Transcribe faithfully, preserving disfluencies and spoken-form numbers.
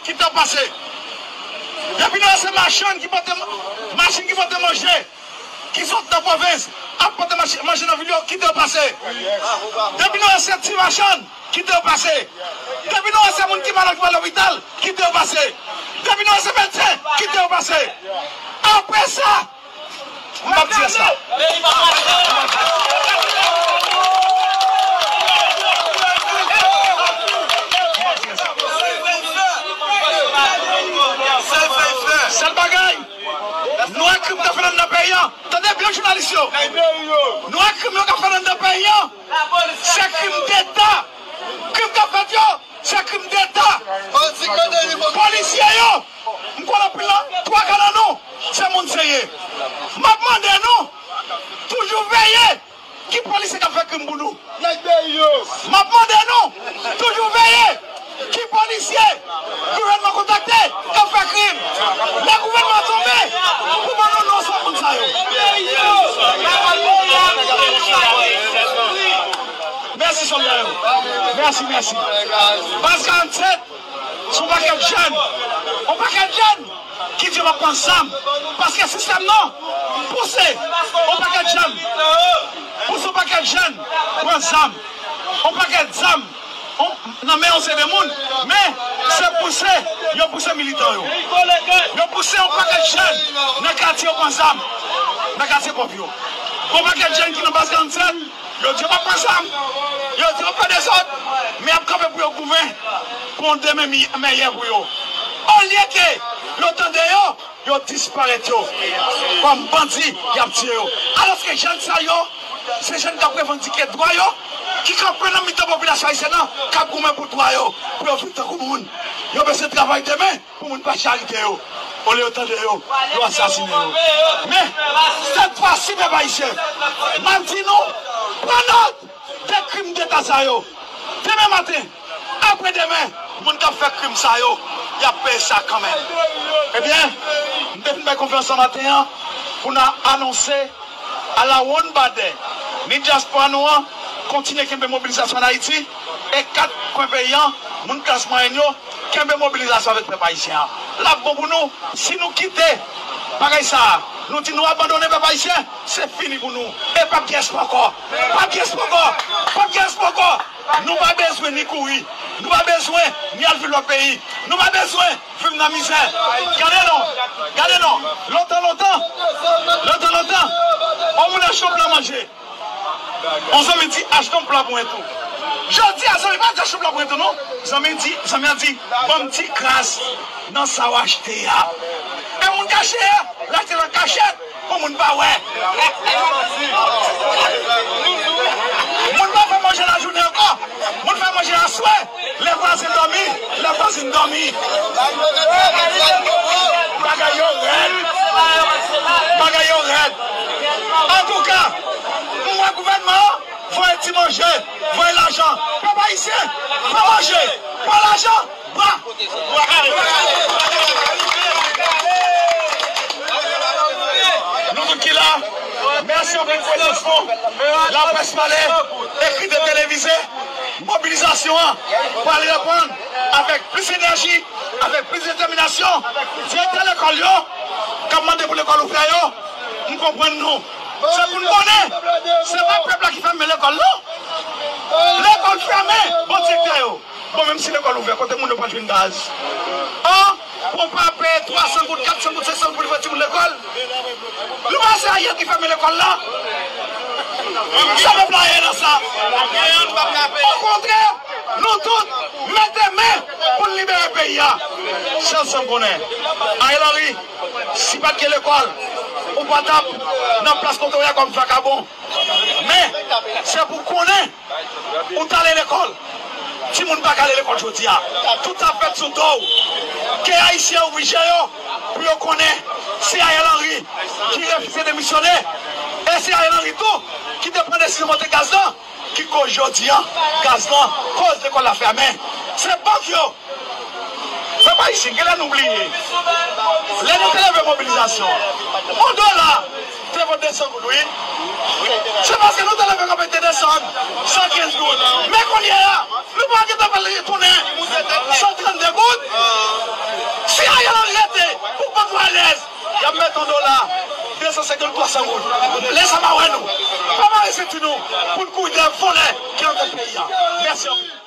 Kite yo pase. Depi nou wè se machann ki pote, machin ki pote manje, ki sot nan pwovens, ap pote manje nan vil yo, kite yo pase. Depi nou wè se ti machann, kite yo pase. Depi nou wè se moun ki malad ki pral lopital, kite yo pase. Depi nou wè se medsen, kite yo pase. Apre sa, m p ap di rès la. Sèl bagay, nou wè krim k ap fèt anndan peyi a. Tande byen jounalis yo. Nou wè krim yo k ap fèt anndan peyi a. Se krim deta. Krim k ap fèt yo, se krim deta. Polisye yo, m konn anpil nan twa ka nan nou, se moun serye. M ap mande nou, toujou veye ki polisye k ap fè krim pou nou. M ap mande nou, toujou veye ki polisye gouvènman kontakte k ap fè krim. Lè gouvènman tonbe, pou ban nou non sou moun sa yo. Mèsi sòlda yo. Mèsi, mèsi. Baz karannsèt, se yon pakèt jèn. Yon pakèt jèn ki di yo p ap pran zam. Paske sistèm nan pouse yon pakèt jèn. Pouse yon pakèt jèn pran zam. Yon pakèt zam nan men yon seri de moun. Men, se pouse, yo pouse militan yo. Yo pouse yon pakèt jèn nan katye yo pran zam. Nan katye pòp yo. Yon pakèt jèn ki nan baz karannsèt, yo di yo p ap pran zam. Yo di yo p ap fè dezòd. Men y ap kanpe pou yo goumen pou yon demen mi-, meyè pou yo. Olye ke yo tande yo, yo disparèt yo kòm bandi, y ap tiye yo. Alòske jèn sa yo, se jèn k ap revandike dwa yo, ki kanpe nan mitan popilasyon ayisyèn nan, k ap goumen pou dwa yo, pou yo viv tankou moun. Yo bezwen travay demen pou moun pa charite yo. Olye yo tande yo, yo asasinen yo. Men, sèt fwa si, pèp ayisyen, m ap di nou, pran nòt de krim deta sa yo. Demen maten, apre demen, moun k ap fè krim sa yo, y ap peye sa kanmenm. Ebyen, m te fin bay konferans an maten an pou n anonse alawonnbadè, ni dyaspora nou an kontinye kenbe mobilizasyon ann Ayiti, e kat kwen peyi an, moun klas mwayèn yo kenbe mobilizasyon avèk pèp ayisyen an. L ap bon pou nou si nou kite bagay sa a. Nou di nou abandone pèp ayisyen, se fini pou nou. E p ap gen espwa ankò. P ap gen espwa ankò. P ap gen espwa ankò. Nou pa bezwen ni kouri. Nou pa bezwen ni al viv lòt peyi. Nou pa bezwen viv nan mizè. Gade non. Gade non. Lontan, lontan. Lontan, lontan. On moun achte yon pla manje. On zanmi di, "Achte yon pla pou mwen tou." Jodi a, zanmi pa di, "Achte yon pla pou mwen tou," non. Zanmi di, zanmi an di, "Ban m ti kras nan sa w achte a." E moun k achte a, l achte nan kachèt. Pou moun pa wè. Moun pa fè manje lajounen ankò. Moun fè manje aswè. Lè vwazen dòmi, lè vwazin dòmi. Bagay yo rèd. Bagay yo rèd. Antouka, m wè gouvènman an voye ti manje, voye lajan. Pèp ayisyen, pran manje, pran lajan. Bra! Nou tout ki la, mèsi anpil prezans nou. Laprès pale, ekri, televize, mobilizasyon an pral reprann avèk plis enèji, avèk plis detèminasyon. Direktè lekòl yo k ap mande pou lekòl ouvè yo, m konprann nou. Se pou n konnen, se pa pèp la ki fèmen lekòl non. Lekòl fèmen, bon direktè yo. Bon, menm si lekòl ouvè, kote moun yo pral jwenn gaz? An, pou w pa peye twa san goud, kat san goud, senk san goud pou l voye timoun lekòl? Nou pa se Ariel ki fèmen lekòl la? Sa pèp la ye nan sa? Okontrè, nou tout mete men pou n libere peyi a. Sèl sa m konnen, Ariel Henry, si pa t gen lekòl, ou pa t ap nan plas kote w ye a kòm vakabon. Men, se pou konnen, ou t ale lekòl. Timoun pa ka ale lekòl jodi a. Tout sa fèt sou do w. Ke Ayisyen ouvri je yo pou yo konnen se Ariel Henry ki refize demisyone. E se Ariel Henry tou ki te pran desizyon monte gaz lan, ki koz jodi a gaz lan, koz lekòl la fèmen. Se bank yo. Pèp ayisyen, genlè nou bliye. Lè nou te leve mobilizasyon, yon dola te vo de san goud, wi. Se paske nou te leve kanpe te desann san kenz goud. Men kounye a, nou pa gentan fè l retounen san trannde goud. Senkant twa san goud. Lè sa pa wè nou. Pa mare senti nou pou n kouri dèyè vòlè ki anndan peyi a. Mèsi anpil.